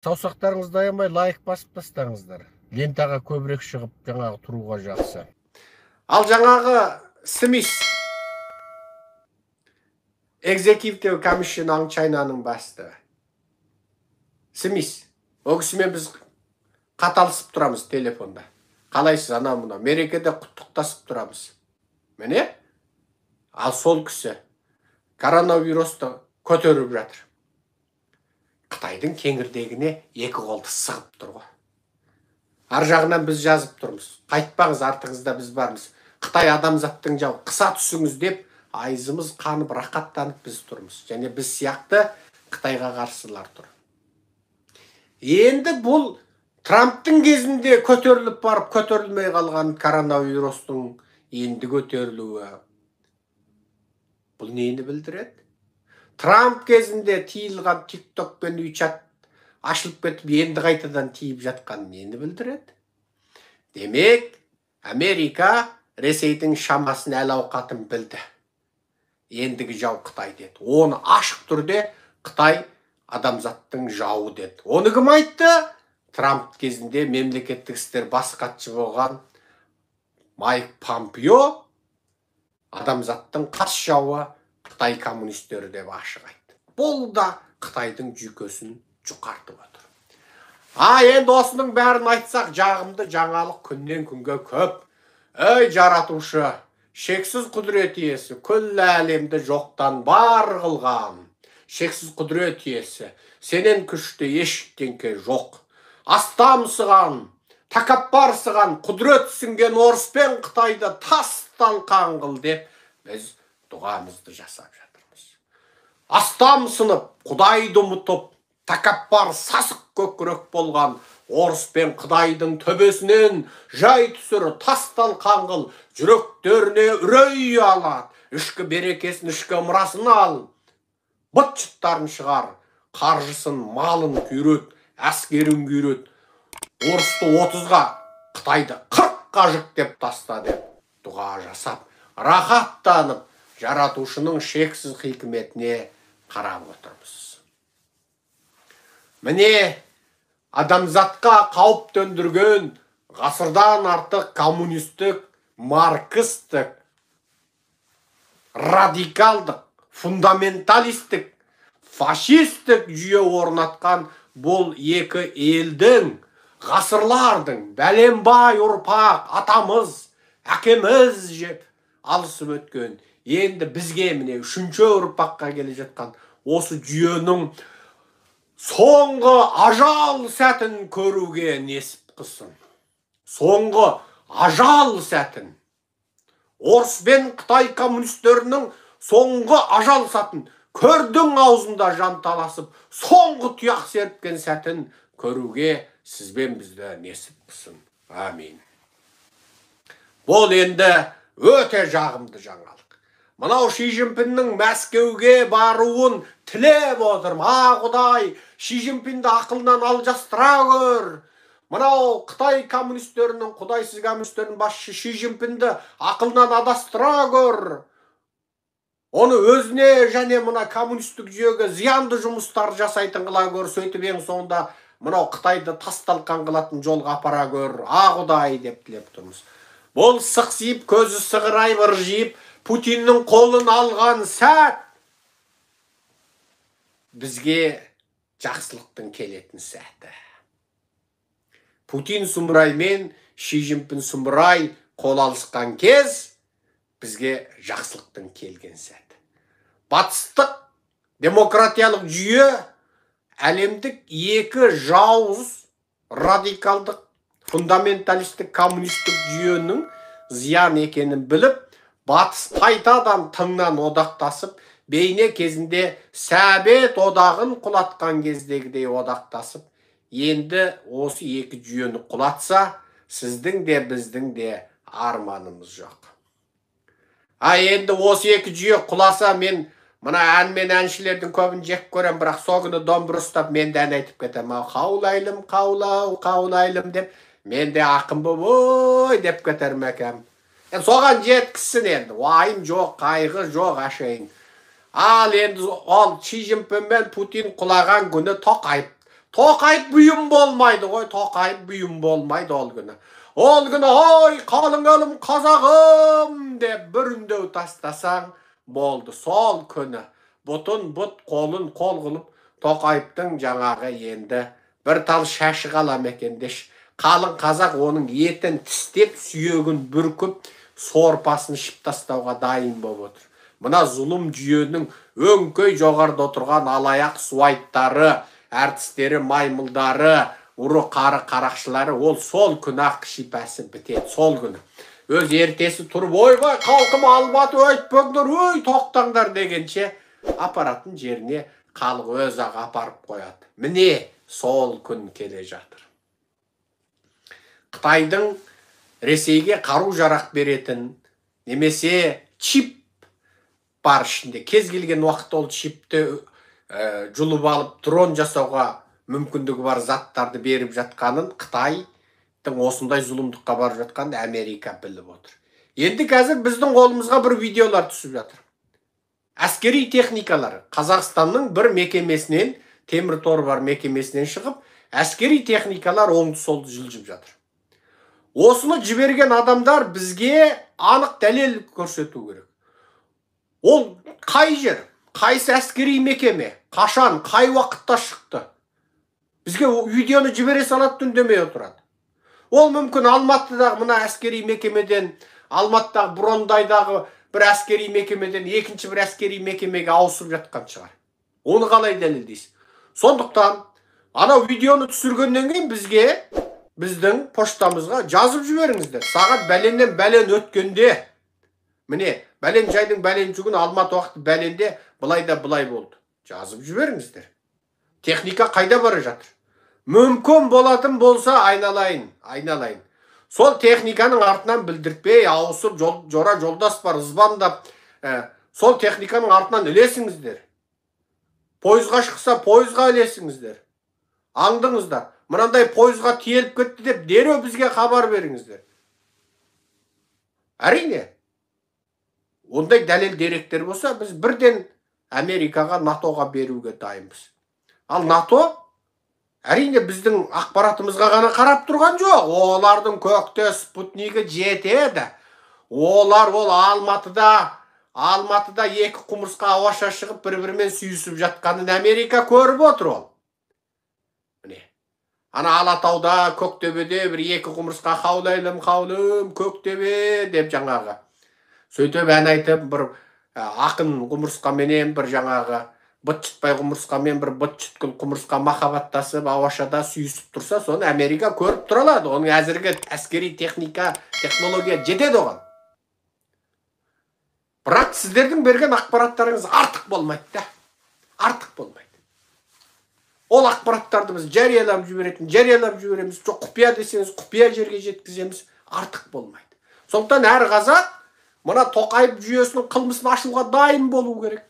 Саусақтарыңызды аямай лайк басып тастаңыздар. Лентаға көбірек шығып жаңағы тұруға жақсы. Ал жаңағы Смис, Executive Commission on China-ның бастығы. Смис. Ол кісімен біз қаталысып тұрамыз телефонда. Қалайсыз, анау мынау. Мерекеде құттықтасып тұрамыз. Міне? Ал сол кісі коронавирусты көтеріп жатыр. Қытайдың кеңірдегіне екі қолды сығып тұр ғой. Ар жағынан біз жазып тұрмыз. Қайтпаңыз, артыңызда біз бармыз. Қытай адамзаттың жауы, қыса түсіңіз деп айызымыз қанып, рақаттанып біз тұрмыз. Және біз сияқты Қытайға қарсылар тұр. Енді бұл Трамптың кезінде көтеріліп барып, көтерілмей қалған коронавирустың енді көтерілуі бұл нені білдіреді? Трамп кезінде тиылған TikTok пен WeChat ашылып кетіп, енді қайтадан тиіп жатқан нені білдіреді? Демек, Америка Ресейдің шамасын, әл ауқатын білді. Ендігі жау Қытай деді. Оны ашық түрде Қытай адамзаттың жауы деді. Оны кім айтты? Трамп кезінде мемлекеттік істер бас хатшы болған Майк Помпео адамзаттың қас жауы Қытай коммунистері деп ашық айтты. Бұл да Қытайдың жүйкесін жұқартып отыр. А енді осының бәрін айтсақ, жағымды жаңалық күннен күнге көп. Ей жаратушы, шексіз құдірет иесі, күллі әлемді жоқтан бар қылған, шексіз құдірет иесі, сенен күшті ештеңке жоқ. Астамсыған, тәкаппарсыған, құдірет сіңген орыс пен Қытайды тас талқан қыл деп біз дұғамызды жасап жатырмыз. Астамсынып, Құдайды ұмытып, тәкаппар сасық көкірек болған орыс пен Қытайдың төбесінен жай түсір, тас талқан қыл, жүректеріне үрей алады, ішкі берекесін, ішкі ымырасын ал, быт-шыттарын шығар, қаржысын, малын күйрет, әскерін күйрет, орысты 30-ға, Қытайды 40-қа жүктеп таста деп дұға жасап, рахаттанып, жаратушының шексіз хикметіне қарап отырмыз. Міне, адамзатқа қауіп төндірген ғасырдан артық коммунистік, маркстік, радикалдық, фундаменталистік, фашистік жүйе орнатқан бұл екі елдің, ғасырлардың бәленбай ұрпақ атамыз, әкеміз жеп алысып өткен, енді бізге міне үшінші ұрпаққа келе жатқан осы жүйенің соңғы ажал сәтін көруге несіп қылсын. Соңғы ажал сәтін. Орыс пен Қытай коммунистерінің соңғы ажал сәтін, көрдің аузында жанталасып, соңғы тұяқ серіпкен сәтін көруге сізбен бізді несіп қылсын. Амин. Бұл енді өте жағымды жаңалық. Мынау Ши Цзиньпиннің Мәскеуге баруын тілеп отырмын. А, Құдай, Ши Цзиньпинді ақылынан алжастыра көр. Мынау Қытай коммунистерінің, құдайсыз коммунистерінің басшысы Ши Цзиньпинді ақылынан адастыра көр. Оны өзіне және мына коммунистік жүйеге зиянды жұмыстар жасайтын қыла көр. Сөйтіп ең соңында мынау Қытайды тас талқан қылатын жолға апара көр. А, Құдай деп тілеп тұрмыз. Бұл сықсиып, көзі сығырайып, ыржиып, Путиннің қолын алған сәт бізге жақсылықтың келетін сәті. Путин сұмырай мен Ши Цзиньпин сұмырай қол алысқан кез бізге жақсылықтың келген сәті. Батыстық демократиялық жүйе әлемдік екі жауыз радикалдық фундаменталистік коммунистік жүйенің зиян екенін біліп, Батыс қайтадан тыңнан одақтасып, бейне кезінде Сәбет одағын құлатқан кездегідей одақтасып, енді осы екі жүйені құлатса, сіздің де біздің де арманымыз жоқ. А енді осы екі жүйе құласа, мен мына ән мен әншілердің көбін жек көрем, бірақ сол күні домбыра ұстап мен де ән айтып кетемін. Қаулайлым, қаулау, қаулайлым деп, мен де ақын болып ой деп кетерім екем. Енді соған жеткізсін енді, уайым жоқ, қайғы жоқ әшейін. Ал енді ол Ши Цзиньпин мен Путин құлаған күні Тоқаев Тоқаев бұйым болмайды ғой, Тоқаев бұйым болмайды ол күні. Ол күні ой, қалың елім қазағым деп бір үндеу тастасаң болды. Сол күні бұтын бұт, қолын қол қылып Тоқаевтың жаңағы енді бір тал шашы қала ма екен деші. Қалың қазақ оның етін тістеп, сүйегін бүркіп, сорпасын ішіп тастауға дайын болып отыр. Мына зұлым жүйенің өңкей жоғарыда отырған алаяқ суайттары, әртістері, маймылдары, ұры қары қарақшылары, ол сол күні ақ шипасы бітеді, сол күні. Өз ертесі тұрып, ойбай, халқым Алматы өйтпеңдер, ой, тоқтаңдар дегенше, апаратын жеріне халық өз ақ апарып қояды. Міне сол күн келе жатыр. Қытайдың Ресейге қару жарақ беретін, немесе чип бар ішінде, кез келген уақытта ол чипті жұлып алып дрон жасауға мүмкіндігі бар заттарды беріп жатқанын, Қытайдың осындай зұлымдыққа барып жатқанын Америка біліп отыр. Енді қазір біздің қолымызға бір видеолар түсіп жатыр. Әскери техникалар Қазақстанның бір мекемесінен, темір торы бар мекемесінен шығып, әскери техникалар оңды-солды жылжып жатыр. Осыны жіберген адамдар бізге анық дәлел көрсету керек. Ол қай жер, қайсы әскери мекеме, қашан, қай уақытта шықты? Бізге видеоны жібере салады, үндемей отырады. Ол мүмкін Алматыдағы мына әскери мекемеден, Алматыдағы Брондайдағы бір әскери мекемеден екінші бір әскери мекемеге ауысып жатқан шығар. Оны қалай дәлелдейсіз? Сондықтан анау видеоны түсіргеннен кейін бізге, біздің поштамызға жазып жіберіңіздер. Сағат бәленнен бәлен өткенде, міне, бәлен жайдың бәленші күні Алматы уақыты бәленде былай да былай болды. Жазып жіберіңіздер. Техника қайда бара жатыр? Мүмкін болатын болса айналайын, айналайын. Сол техниканың артынан білдіртпей, ауысып, жора жолдас бар, ызбандап, сол техниканың артынан ілесіңіздер. Пойызға шықса, пойызға ілесіңіздер. Аңдыңыздар. Мынандай пойызға тиеліп кетті деп дереу бізге хабар беріңіздер. Әрине, ондай дәлел деректер болса, біз бірден Америкаға, НАТО-ға беруге дайынбыз. Ал НАТО әрине біздің ақпаратымызға ғана қарап тұрған жоқ. Олардың көкте спутнигі жетеді. Олар ол Алматыда екі құмырсқа ауаша шығып бір-бірімен сүйісіп жатқанын Америка көріп отыр ол. Міне. Ана Алатауда, Көктөбеде бір екі құмырсқа хаулайлым, хаулым, Көктөбе деп жаңағы. Сөйтіп ән айтып бір ақын құмырсқаменен бір жаңағы быт-шытпай құмырсқамен бір быт-шыткүл құмырсқа махаббаттасып ауашада сүйісіп тұрса, соны Америка көріп тұра алады. Оның әзіргі әскери техника, технология жетеді оған. Бірақ сіздердің берген ақпараттарыңыз артық болмайды да. Артық болмайды. Ол ақпараттарды біз жариялап жіберетін, жариялап жібереміз. Жоқ, құпия десеңіз, құпия жерге жеткіземіз. Артық болмайды. Сондықтан әр қазақ мына Тоқаев жүйесінің қылмысын ашуға дайын болу керек.